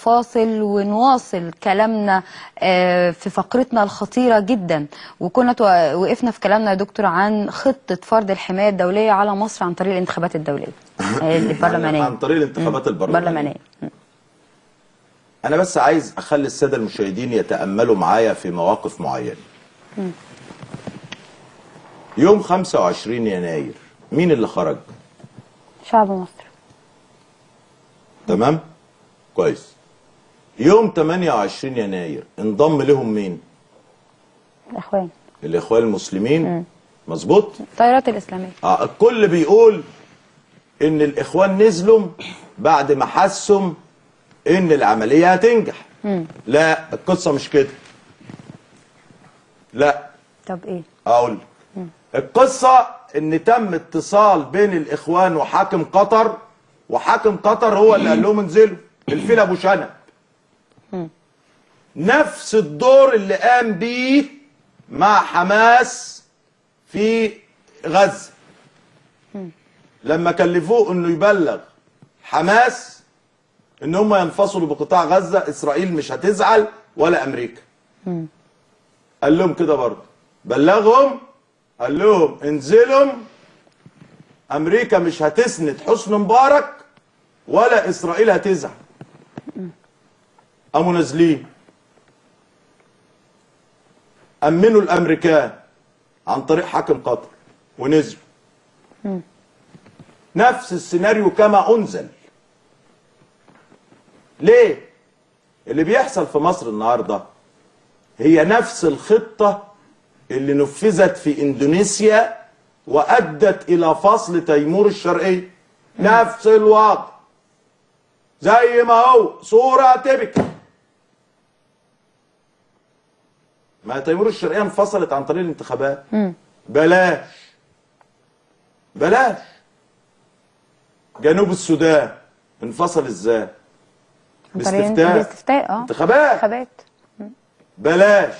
فاصل ونواصل كلامنا في فقرتنا الخطيرة جدا. وكنا وقفنا في كلامنا يا دكتور عن خطة فرض الحماية الدولية على مصر عن طريق الانتخابات الدولية البرلمانية، عن طريق الانتخابات البرلمانية. أنا بس عايز أخلي السادة المشاهدين يتأملوا معايا في مواقف معينة. يوم 25 يناير مين اللي خرج؟ شعب مصر. تمام؟ كويس. يوم 28 يناير انضم لهم مين؟ الإخوان. الإخوان المسلمين. مظبوط؟ التيارات الإسلامية. الكل بيقول إن الإخوان نزلوا بعد ما حسوا إن العملية هتنجح. لا، القصة مش كده. لا. طب إيه؟ أقول القصة إن تم اتصال بين الإخوان وحاكم قطر، وحاكم قطر هو اللي قال لهم انزلوا، الفيل أبو شنب. نفس الدور اللي قام بيه مع حماس في غزة. لما كلفوه انه يبلغ حماس ان هم ينفصلوا بقطاع غزة، اسرائيل مش هتزعل ولا امريكا. قال لهم كده برضه، بلغهم، قال لهم انزلوا، امريكا مش هتسند حسني مبارك ولا اسرائيل هتزعل. قاموا نازلين، أمنوا الأمريكان عن طريق حاكم قطر ونزلوا. نفس السيناريو كما أنزل. ليه؟ اللي بيحصل في مصر النهارده هي نفس الخطة اللي نفذت في إندونيسيا وأدت إلى فصل تيمور الشرقية. نفس الوضع زي ما هو، صورة تبكي. ما تيمور الشرقية انفصلت عن طريق الانتخابات. بلاش بلاش. جنوب السودان انفصل ازاي؟ باستفتاء. باستفتاء، انتخابات. بلاش.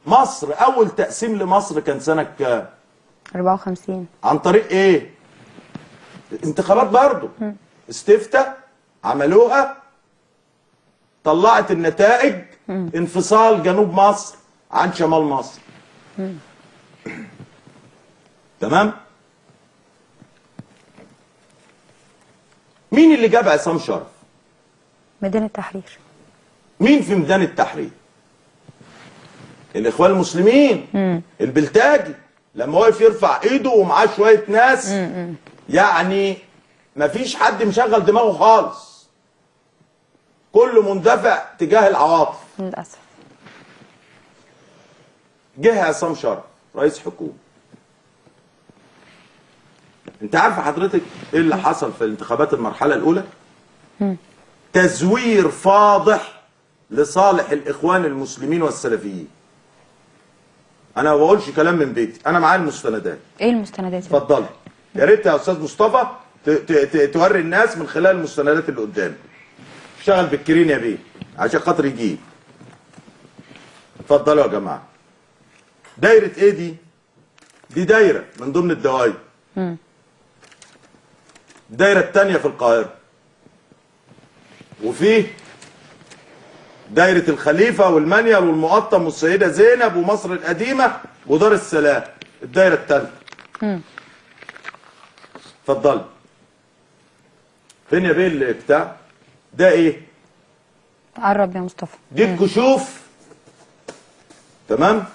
مصر اول تقسيم لمصر كان سنة كام؟ 54. عن طريق ايه؟ انتخابات برضه. استفتاء عملوها، طلعت النتائج انفصال جنوب مصر عن شمال مصر. تمام؟ مين اللي جاب عصام شرف؟ ميدان التحرير. مين في ميدان التحرير؟ الإخوان المسلمين. البلتاجي لما وقف يرفع ايده ومعاه شوية ناس. يعني مفيش حد مشغل دماغه خالص، كله مندفع تجاه العواطف للأسف. جه عصام شرف رئيس حكومة. انت عارفه حضرتك ايه اللي حصل في الانتخابات المرحلة الأولى؟ تزوير فاضح لصالح الإخوان المسلمين والسلفيين. أنا ما بقولش كلام من بيتي، أنا معايا المستندات. ايه المستندات؟ اتفضلي. يا ريت يا أستاذ مصطفى توري الناس من خلال المستندات اللي قدامي. اشتغل بالكرين يا بيه عشان خاطر يجيب. اتفضلوا يا جماعة. دايرة ايه دي؟ دي دايرة من ضمن الدوائر. الدايرة الثانية في القاهرة. وفيه دايرة الخليفة والمنيل والمقطم والسيدة زينب ومصر القديمة ودار السلام، الدايرة الثالثة. اتفضلي. فين يا بيه اللي بتاع؟ ده ايه؟ قرب يا مصطفى. دي الكشوف. تمام؟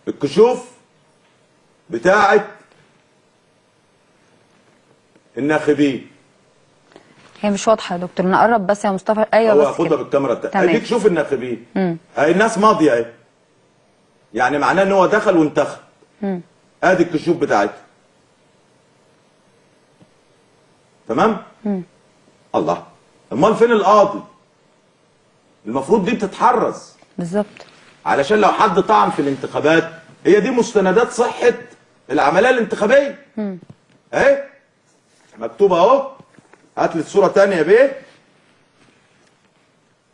الكشوف بتاعه الناخبين. هي مش واضحة يا دكتور، نقرب بس يا مصطفى. ايوه هو بس خدها كده بالكاميرا بتاعتك. اديك شوف الناخبين. اهي الناس ماضيه اهي. يعني معناه ان هو دخل وانتخب. ادي الكشوف بتاعتها. تمام؟ الله، امال فين القاضي؟ المفروض دي بتتحرز بالظبط، علشان لو حد طعن في الانتخابات هي دي مستندات صحة العملية الانتخابية. اهي مكتوبة اهو. هات لي صورة تانية يا بيه.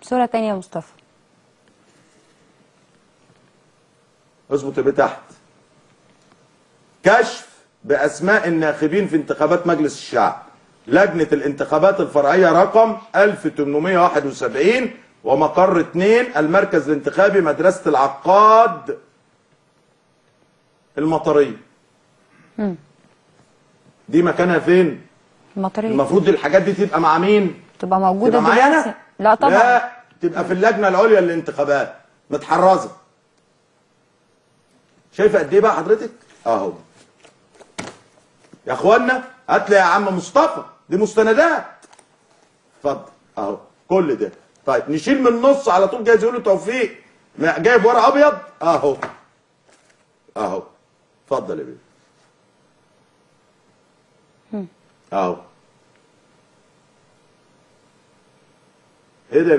صورة تانية يا مصطفى. اظبط يا بيه تحت. كشف بأسماء الناخبين في انتخابات مجلس الشعب. لجنة الانتخابات الفرعية رقم 1871 ومقر 2 المركز الانتخابي مدرسة العقاد المطرية. دي مكانها فين؟ المطرية. المفروض الحاجات دي تبقى مع مين؟ تبقى موجودة تبقى معايا أنا؟ لا طبعا. لا، تبقى في اللجنة العليا للانتخابات متحرزة. شايفة قد ايه بقى حضرتك؟ اهو يا اخوانا، هات لي يا عم مصطفى دي مستندات. اتفضل اهو كل ده. طيب نشيل من النص على طول، جايز يقولوا توفيق جايب ورق ابيض. اهو اهو، اتفضل يا بيه. اهو. ايه ده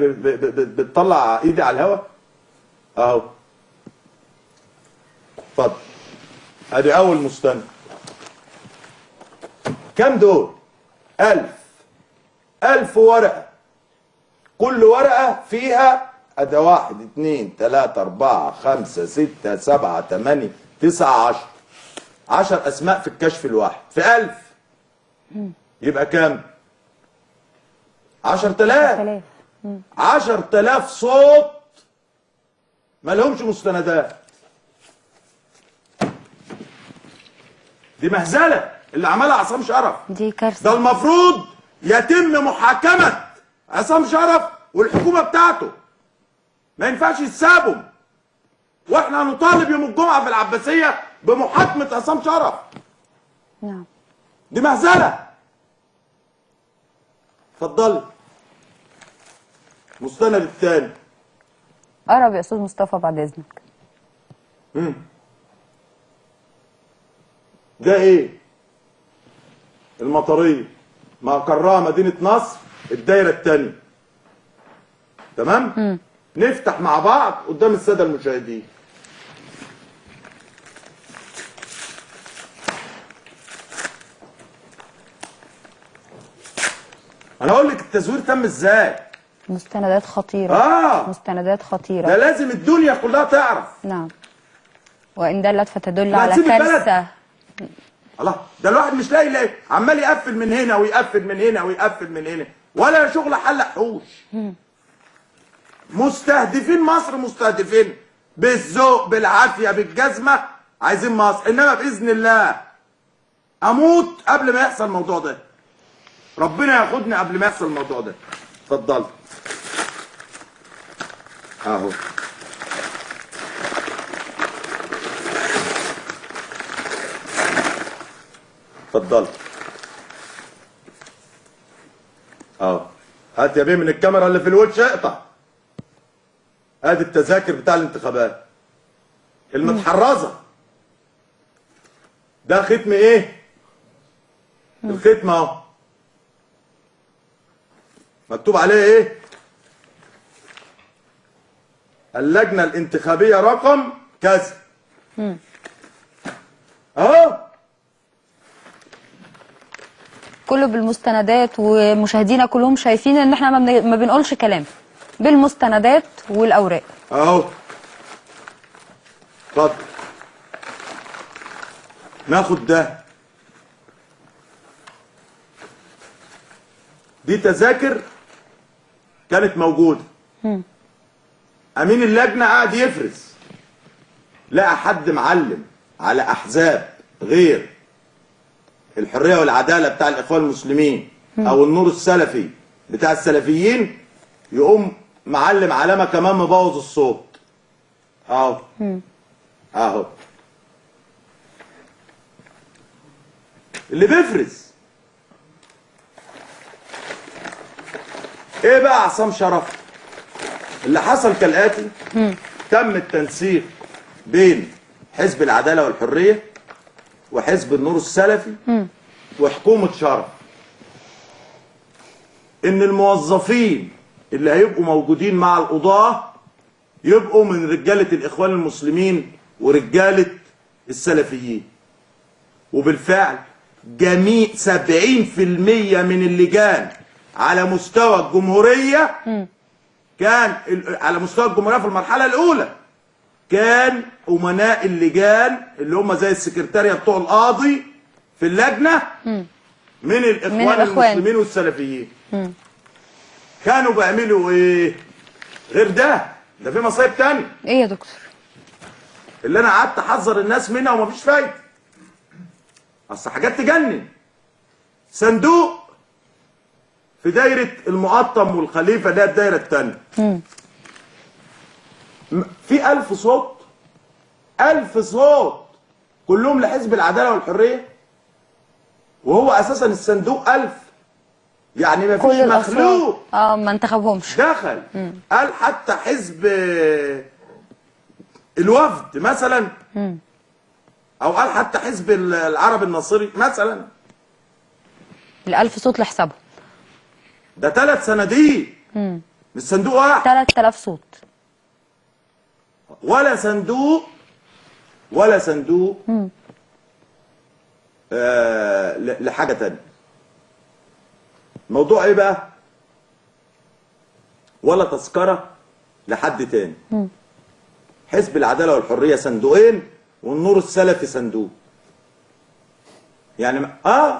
بتطلع ايدي على الهوا؟ اهو اتفضل. ادي اول مستند. كام دول؟ 1000 ورقة، كل ورقة فيها ادي 1 2 3 4 5 6 7 8 9 10 10 اسماء في الكشف الواحد في 1000، يبقى كام؟ 10,000. 10,000 صوت ما لهمش مستندات. دي مهزلة اللي عملها عصام شرف، دي كارثة. ده المفروض يتم محاكمة عصام شرف والحكومة بتاعته، ما ينفعش يتسابوا. واحنا هنطالب يوم الجمعة في العباسية بمحاكمة عصام شرف. نعم، دي مهزلة. اتفضلي مستند الثاني. قرب يا استاذ مصطفى بعد اذنك. ده ايه؟ المطرية مقرها مدينة نصر الدايرة الثانية. تمام؟ نفتح مع بعض قدام السادة المشاهدين. انا اقول لك التزوير تم ازاي. مستندات خطيرة. مستندات خطيرة، ده لازم الدنيا كلها تعرف. نعم، وان دلت فتدل على كارثة. الله، ده الواحد مش لاقي ليه، عمال يقفل من هنا ويقفل من هنا ويقفل من هنا، ولا شغل حلق حوش. مستهدفين مصر، مستهدفين بالذوق بالعافية بالجزمه، عايزين مصر. انما باذن الله اموت قبل ما يحصل الموضوع ده، ربنا ياخدني قبل ما يحصل الموضوع ده. اتفضل اهو. اتفضل اهو. هات يا بيه من الكاميرا اللي في الوش، اقطع. ادي التذاكر بتاع الانتخابات المتحرزه. ده ختم ايه؟ الختم اهو مكتوب عليه ايه؟ اللجنة الانتخابية رقم كذا. اهو كله بالمستندات، ومشاهدينا كلهم شايفين ان احنا ما بنقولش كلام، بالمستندات والاوراق اهو. اتفضل ناخد ده. دي تذاكر كانت موجودة. امين اللجنة قاعد يفرز، لقى حد معلم على احزاب غير الحرية والعدالة بتاع الاخوان المسلمين او النور السلفي بتاع السلفيين، يقوم معلم علامة كمان مبوظ الصوت. اهو اهو اللي بيفرز. ايه بقى عصام شرف؟ اللي حصل كالاتي: تم التنسيق بين حزب العدالة والحرية وحزب النور السلفي وحكومة شرف، ان الموظفين اللي هيبقوا موجودين مع القضاة يبقوا من رجاله الاخوان المسلمين ورجاله السلفيين. وبالفعل جميع 70% من اللجان على مستوى الجمهورية كان على مستوى الجمهورية في المرحلة الاولى كان امناء اللجان اللي هم زي السكرتاريه بتوع القاضي في اللجنة من الإخوان المسلمين والسلفيين. كانوا بيعملوا ايه غير ده؟ ده في مصايب تانية. ايه يا دكتور؟ اللي انا قعدت احذر الناس منها ومفيش فايده. اصل حاجات تجنن. صندوق في دايرة المقطم والخليفة، ده الدايرة الثانية. في 1000 صوت، 1000 صوت كلهم لحزب العدالة والحرية، وهو اساسا الصندوق 1000، يعني ما فيش مخلوق ما انتخبهمش دخل. قال حتى حزب الوفد مثلا، او قال حتى حزب العرب الناصري مثلا. ال1000 صوت لحسابهم. ده 3 صناديق مش صندوق واحد. 3000 صوت. ولا صندوق، ولا صندوق لحاجة تانية. الموضوع ايه بقى؟ ولا تذكرة لحد تاني. حزب العدالة والحرية صندوقين، والنور السلفي صندوق. يعني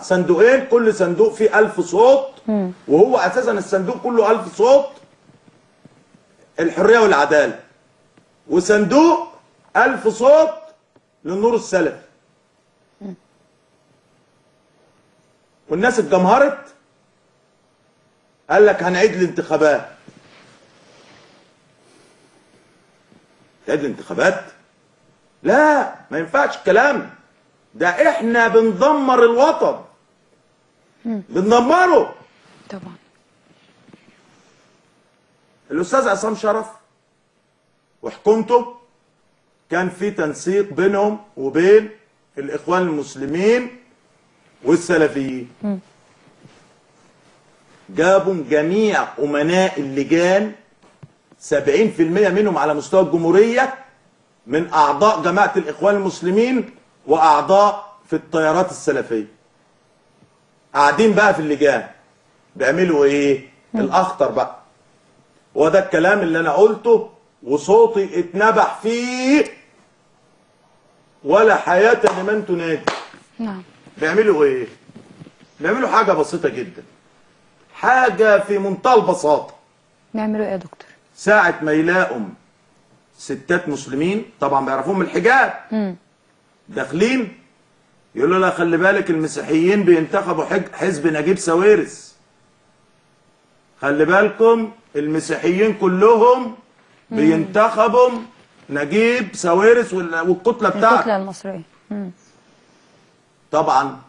صندوقين، كل صندوق فيه 1000 صوت، وهو اساسا الصندوق كله 1000 صوت الحرية والعدالة، وصندوق 1000 صوت للنور السلفي. والناس اتجمهرت، قال لك هنعيد الانتخابات. تعيد الانتخابات؟ لا، ما ينفعش الكلام ده، احنا بندمر الوطن، بندمره. طبعا. الاستاذ عصام شرف وحكومته كان في تنسيق بينهم وبين الاخوان المسلمين والسلفيين. جابوا جميع امناء اللجان، 70% منهم على مستوى الجمهورية من اعضاء جماعة الاخوان المسلمين واعضاء في التيارات السلفية. قاعدين بقى في اللجان بيعملوا ايه؟ الاخطر بقى، وده الكلام اللي انا قلته وصوتي اتنبح فيه، ولا حياة لمن تنادي. نعم. بيعملوا ايه؟ بيعملوا حاجة بسيطة جدا، حاجة في منتهى البساطة. بيعملوا ايه يا دكتور؟ ساعة ما يلاقوا ستات مسلمين، طبعا بيعرفوهم من الحجاب، داخلين يقولوا لها خلي بالك المسيحيين بينتخبوا حزب نجيب ساويرس، خلي بالكم المسيحيين كلهم بينتخبوا نجيب ساويرس والكتله بتاعته، الكتلة المصرية. طبعا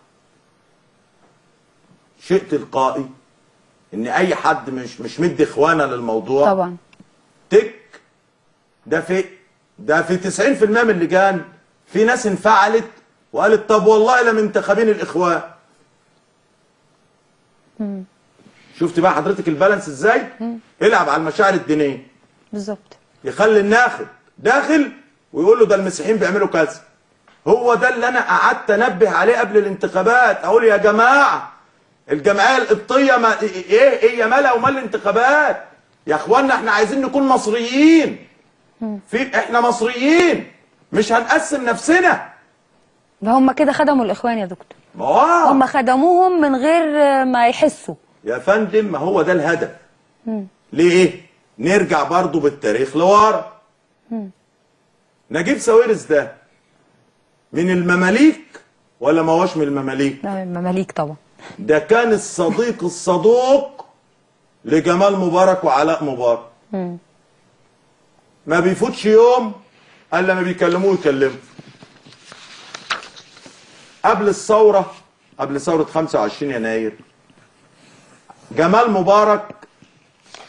شيء تلقائي ان اي حد مش مدي اخوانه للموضوع طبعا تك. ده في 90% من اللجان في ناس انفعلت وقالت طب والله لا منتخبين الاخوان. شفت بقى حضرتك البالانس ازاي؟ العب على المشاعر الدينية بالظبط، يخلي الناخب داخل ويقول له ده المسيحيين بيعملوا كذا. هو ده اللي انا قعدت انبه عليه قبل الانتخابات، اقول يا جماعة الجمعية القبطية ما ايه يا مالها ومال الانتخابات؟ يا اخوانا احنا عايزين نكون مصريين، في احنا مصريين مش هنقسم نفسنا. ده هم كده خدموا الاخوان يا دكتور. ما هو هم خدموهم من غير ما يحسوا يا فندم، ما هو ده الهدف. ليه؟ نرجع برضو بالتاريخ لورا. نجيب ساويرس ده من المماليك ولا ما هوش من المماليك؟ لا، من المماليك طبعا. ده كان الصديق الصدوق لجمال مبارك وعلاء مبارك. ما بيفوتش يوم الا ما بيكلموه يكلمه. قبل الثورة، قبل ثورة 25 يناير، جمال مبارك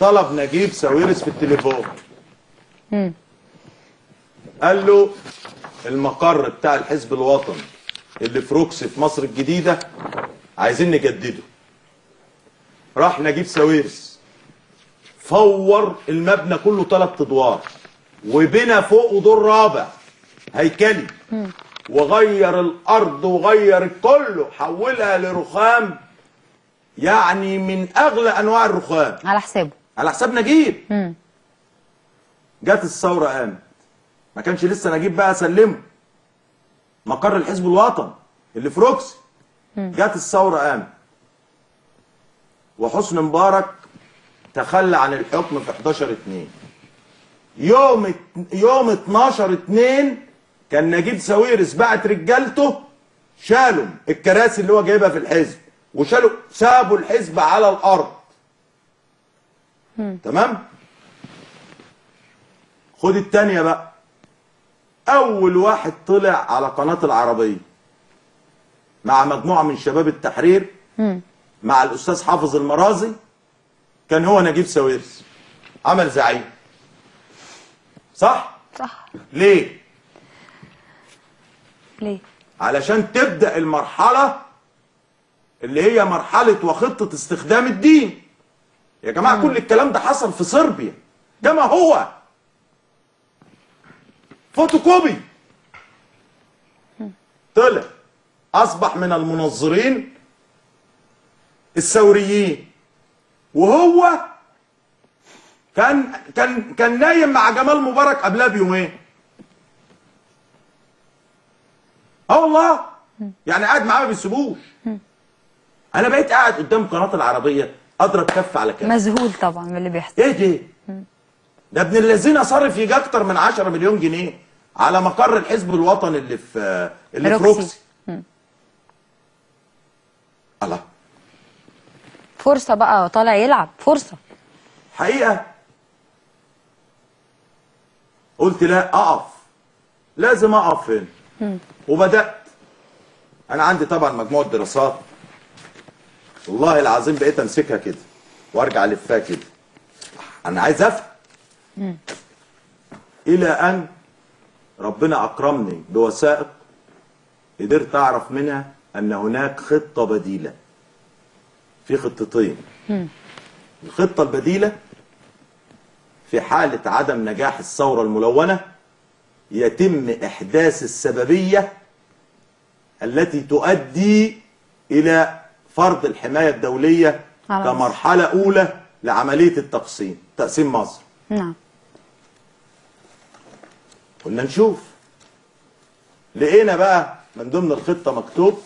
طلب نجيب ساويرس في التليفون. قال له المقر بتاع الحزب الوطني اللي في روكسي في مصر الجديدة عايزين نجدده. راح نجيب ساويرس فور المبنى كله 3 ادوار، وبنى فوقه دور رابع هيكلي، وغير الارض وغير كله، حولها لرخام، يعني من اغلى انواع الرخام، على حسابه، على حساب نجيب. جت الثورة قامت، ما كانش لسه نجيب بقى سلمه مقر الحزب الوطني اللي في روكسي. جت الثورة قامت، وحسني مبارك تخلى عن الحكم في 11/2. يوم 12/2 كان نجيب ساويرس بعت رجالته، شالوا الكراسي اللي هو جايبها في الحزب وشالوا، سابوا الحزب على الارض. تمام؟ خد التانية بقى. اول واحد طلع على قناة العربية مع مجموعة من شباب التحرير مع الاستاذ حافظ المرازي كان هو نجيب ساويرس، عمل زعيم. صح؟ صح. ليه؟ ليه؟ علشان تبدأ المرحلة اللي هي مرحلة وخطة استخدام الدين. يا جماعة كل الكلام ده حصل في صربيا كما هو فوتوكوبي. طلع أصبح من المنظرين الثوريين، وهو كان نايم مع جمال مبارك قبلها بيومين. اه والله، يعني قاعد معاه ما بيسيبوش. انا بقيت قاعد قدام قناة العربية اضرب كف على كف، مذهول طبعا من اللي بيحصل. ايه ده؟ ده ابن الذين صرف يجي اكتر من 10 مليون جنيه على مقر الحزب الوطني اللي في روكسي. الله، فرصة بقى، طالع يلعب فرصة. حقيقة قلت لا اقف، لازم اقف هنا. وبدات انا عندي طبعا مجموعة دراسات، والله العظيم بقيت امسكها كده وارجع الفها كده، انا عايز افهم. الى ان ربنا اكرمني بوثائق قدرت اعرف منها ان هناك خطه بديله. في خطتين. الخطة البديلة في حاله عدم نجاح الثورة الملونة يتم احداث السببية التي تؤدي الى فرض الحماية الدولية كمرحلة اولى لعملية التقسيم، تقسيم مصر. نعم. قلنا نشوف. لقينا بقى من ضمن الخطة مكتوب